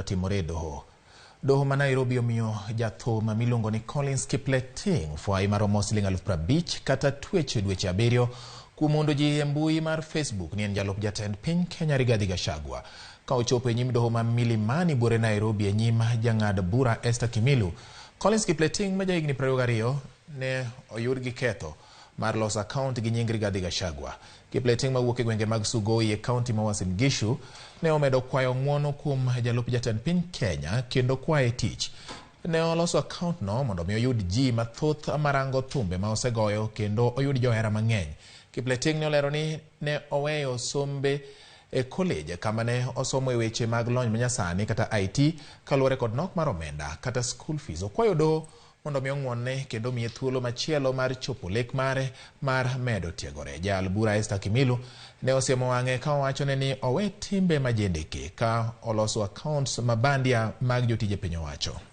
otimore e doho. Doho ma Nairobi omiyo jathum miluongo ni Collins Kipleting fwai maromo siling 50,000 kata twech dweche 7 kuom mondo ji e mbui mar Facebook ni en jalup jatend piny Kenya Rigathi Gachagua. Ka ochopo e nyim doho ma Milimani buore Nairobi e nyim jang'ad bura Esther Kimilu, Collins Kipleting ma jahigni 22 ne oyud gi ketho mar loso akaont gi nying Rigathi Gachagua. Kipleting mawuok e gwenge mag Sugoi e kaunti ma Uasin Gishu ne omedo kwayo ng'uono kuom jalup jatend piny Kenya kendo kwaye tich. Ne oloso akaont no mondo mi oyud ji mathoth marango thumbe ma osegoyo kendo oyud johera mang'eny. Kipleting ne olero ni ne oweyo sombe e college kama ne osomo e weche mag lony manyasani kata IT kaluwore kod nok mar omenda kata school fees. Okwayo doho mondo mi ong'uonne kendo miye thuolo machielo mar chopo lek mare mar medo tiegore. Jal bura Esther Kimilu ne osiemo wang'e ka owachone ni owe timbe majendeke ka oloso accounts mabandia mag jotije piny owacho.